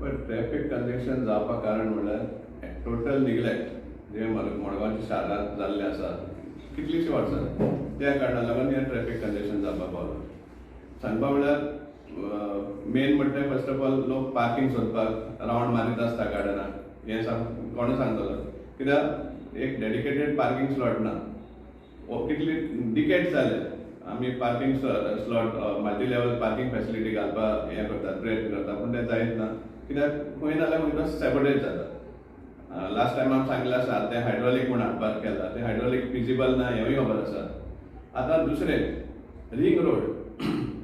पण traffic congestion जावपाक कारण म्हणल्यार टोटल निग्लेक्ट जे मडगांवच्या शारांत जाल्लें आसा कितलींशीं वर्सां, त्या कारणाक लागून हें ट्रॅफिक कंजेशन जावपाक पावलां. सांगपा म्हणल्यार मेन म्हणटा, फर्स्ट ऑफ ऑल लोक पार्किंग सोदपाक रावंड मारीत आसता गार्डनाक. हें सांग कोण सांगतलो? कित्याक एक डेडिकेटेड पार्किंग स्लॉट ना. हो कितली डिकेड जाले आमी parking slot, multi level parking facility घालपाक हें करतात, प्रयत्न करता, पूण तें जायत ना. कित्याक खंय ना जाल्यार खंय तो सॅबोटेज जाता. लास्ट टायम आमी सांगिल्लें आसा, तें हायड्रोलीक म्हूण हाडपाक केला, तें हायड्रोलीक फिजिबल ना हेंवूय खबर आसा. आतां दुसरें रिंग रोड.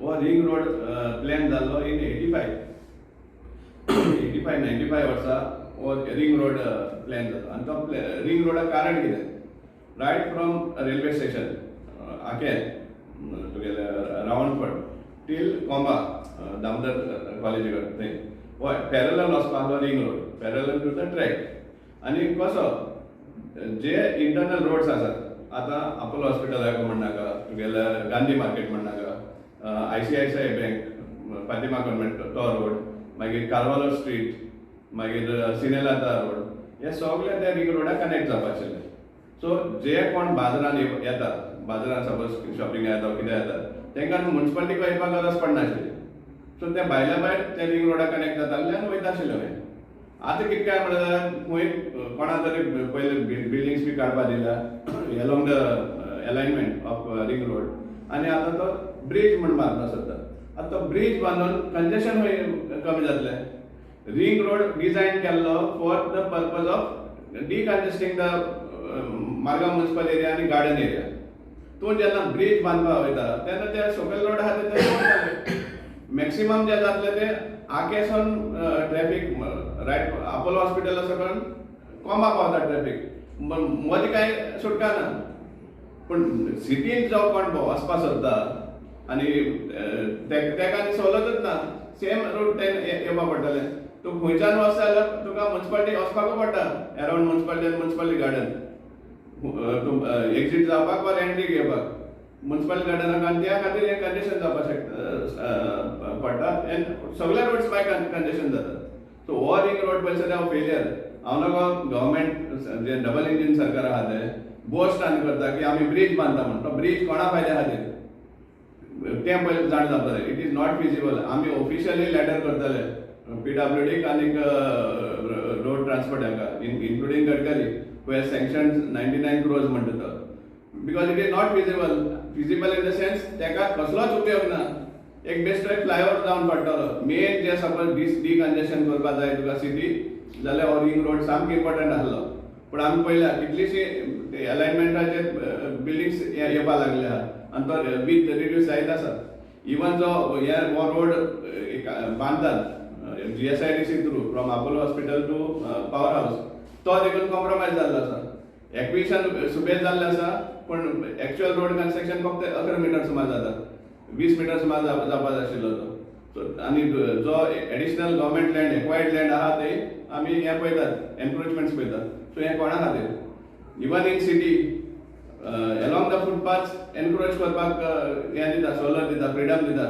हो रिंग रोड प्लॅन जाल्लो in 85, 85, 95 वर्सा हो रिंग रोड प्लॅन जालो. आनी तो रिंग रोडाक कारण कितें? रायट फ्रॉम रेल्वे स्टेशन आकें तुगेलें रावणफळ टील कोंबा, दामोदर कॉलेजी कडेन थंय हय पॅरलल वचपा आसलो ring road, parallel to the track. आनी कसो जे इंटरनल रोड्स आसात, आतां अपोलो हॉस्पिटल म्हणनाका, तुगेलें गांधी मार्केट म्हणनाका, आयसीआयसीआय बँक, फातिमा कॉन्वेंट तो रोड, मागीर कार्वालो स्ट्रीट, मागीर सिनेलाता रोड, हे सगळे त्या रिंग रोडाक कनेक्ट जावपा आशिल्ले. सो जे कोण बाजारान येता, बाजारान सपोज शॉपिंग येता, कितें येता, तांकां मुन्सिपालिटीक वयपाक गरज पडनाशिल्ली. सो ते भायल्या भायर त्या रिंग रोडाक कनेक्ट जाताले आनी वयता आशिल्ले मागीर. आतां कितें काय म्हणल्यार खंय कोणा तरी पयले बिल्डिंग्स बी काडपा दिल्या along the alignment of ring road आनी आतां तो ब्रीज म्हण बांदपाक सोदता. आतां तो ब्रीज बांदून कंजेशन खंय कमी जातलें? रिंग रोड डिजायन केल्लो for the purpose of decongesting the Margao municipal area आनी गार्डन एरिया. तूं जेन्ना ब्रीज बांदपाक वयता तेन्ना ते सकयल रोड आहा ते मॅक्सिमम जे जातले ते आकेसून ट्रॅफिक रायट अपोलो हॉस्पिटला सकयल कोंबा पावता ट्रॅफिक. मदीं कांय सुटका ना. पूण सिटीन जो कोण वचपा सोदता आनी तेका आनी सवलतच ना. सेम रूट ते येवपा पडटलें. तूं खंयच्यान वचता जाल्यार तुका मुन्सिपालिटी वचपाकूच पडटा, अरावंड मुन्सिपालिटी आनी मुन्सिपालिटी गार्डन तूं एक्झीट जावपाक वा एंट्री घेवपाक मुन्सिपल गार्डनाक. आनी त्या खातीर हें कंजेशन जावपाक शकता पडटा आनी सगळे रोड्स बाय कंजेशन जाता. सो हो रिंग रोड पळय जाल्यार फेलियर. हांव नको गव्हर्मेंट जे डबल इंजीन सरकार आहा ते बोस्ट आनी करता की आमी ब्रीज बांदता म्हण. तो ब्रीज कोणा फायद्या खातीर तें पयलीं जाण जावपाक जाय. It is not feasible. आमी ऑफिशियली लेटर करतले पीडब्ल्यूडीक आनी रोड ट्रान्सपोर्ट हांकां, including Gadkari, who has sanctioned 99 crores म्हणटा तो, because it is not feasible. Feasible in the sense तेका कसलोच उपयोग ना. एक बेश्टो एक फ्लायओवर जावन पडटलो. मेन जे सपोज डिकंजेशन करपा जाय तुका सिटी जाल्यार हो रिंग रोड सामको इम्पॉर्टंट आसलो. पूण आमी पळयल्या, कितलीशी अलायनमेंटाचे बिल्डिंग्स येवपा लागले आहा आनी तो विथ रिड्यूस जायत आसा. इवन जो हे हो रोड बांदतात GSIDC through from Apollo Hospital to Power House, तो देखून कॉम्प्रोमायज जाल्लो आसा. एक्विशन सुबेज जाल्लें आसा, पूण एक्चुअल रोड कन्स्ट्रक्शन फक्त 11 मिटर सुमार जाता, 20 मिटर सुमार जावपा जाय आशिल्लो तो. सो आनी जो additional government land, acquired land आहा, ते आमी हें पळयतात, एनक्रोचमेंट्स पळयतात. सो हें कोणा खातीर? Even in city along the footpath encroach करपाक हें दिता, सवलत दिता, फ्रिडम दिता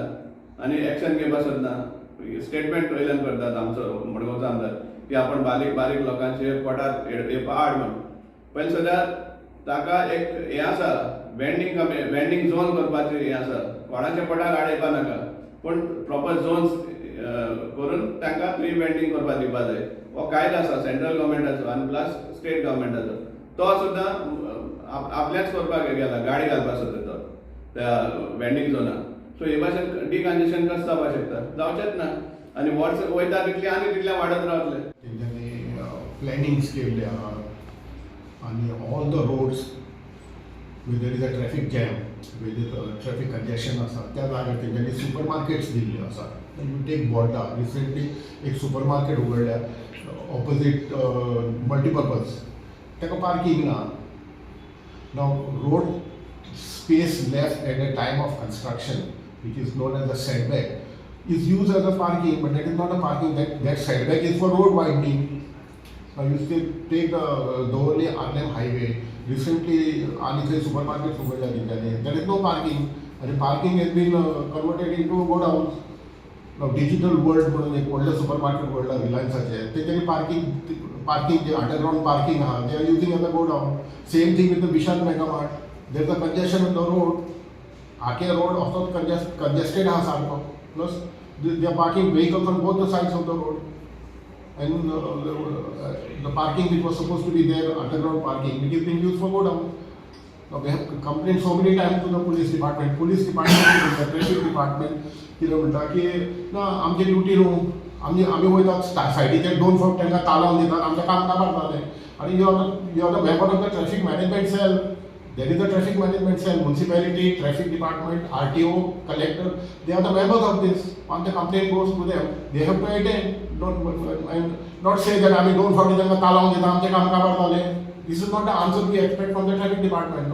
आनी एक्शन घेवपाक सोदना. स्टेटमेंट वयल्यान करतात आमचो मडगांवचो आमदार की आपण बारीक बारीक लोकांचे पोटात येवपा आड म्हण. पयलीं सद्या ताका एक हें आसा, वेंडींग कमी, वेंडींग झोन करपाचें हें आसा. कोणाच्या पोटाक आड येवपा नाका, पूण प्रॉपर झोन्स करून तांकां फ्री वेंडींग करपाक दिवपा जाय. हो कायदो आसा सेंट्रल गव्हर्मेंटाचो आनी प्लस स्टेट गव्हर्मेंटाचो. तो सुद्दां आपल्याच करपाक गेला, गाडी घालपाक सोदता तो त्या वेंडींग झोनाक. सो हे भाशेन डिकंजेशन कशें जावपाक शकता? जावचेंच ना. आनी वर्स वयता तितलें आनी तितलें वाडत रावतलें. तेंच्यांनी प्लॅनिंग्स केल्ले आहा आनी all the roads where there is a traffic jam, where there traffic congestion आसा, त्या जाग्यार तेंच्यांनी सुपर मार्केट्स दिल्ल्यो आसा. You take Borda, recently एक सुपर मार्केट उगडल्या ऑपोजीट मल्टीपर्पज, ताका पार्कींग ना. Now, road space left at the time of construction, which is known as a setback, is used as a parking, but that is not a parking. That setback is for road widening. Now you still take the Davorlim Arnhem highway. Recently, आनी थंय super market उगडल्या तेंच्यांनी. There is no parking. And parking has been converted into godowns. Digital world म्हणून एक व्हडलें super market उगडलां रिलायन्साचें. तेंच्यांनी parking जे underground parking आहा, they are using as a godown. Same thing with the Vishal Mega Mart. There is a congestion on the road. Aake road असोच congested आहा सारको. Plus they are parking vehicles on both the sides of the road and the parking which was supposed to be there, underground parking, it is being used for godown. Now we have complained so many times to the police department. Police department, the traffic department, कितें म्हणटा की ना, आमची duty न्हू, आमी आमी वयतात, सायडीचेर दोन फावट तांकां तालावन दितात, आमचें काम काबार जालें. आनी you are the member of the traffic management cell. There is a traffic management cell, municipality, traffic department, RTO, collector, they are the members of this. Once the complaint goes to them, they have to attend. Don't and not say that आमी दोन फावटी तांकां तालावन दिता, आमचें काम काबार जालें. This is not the answer we expect from the traffic department.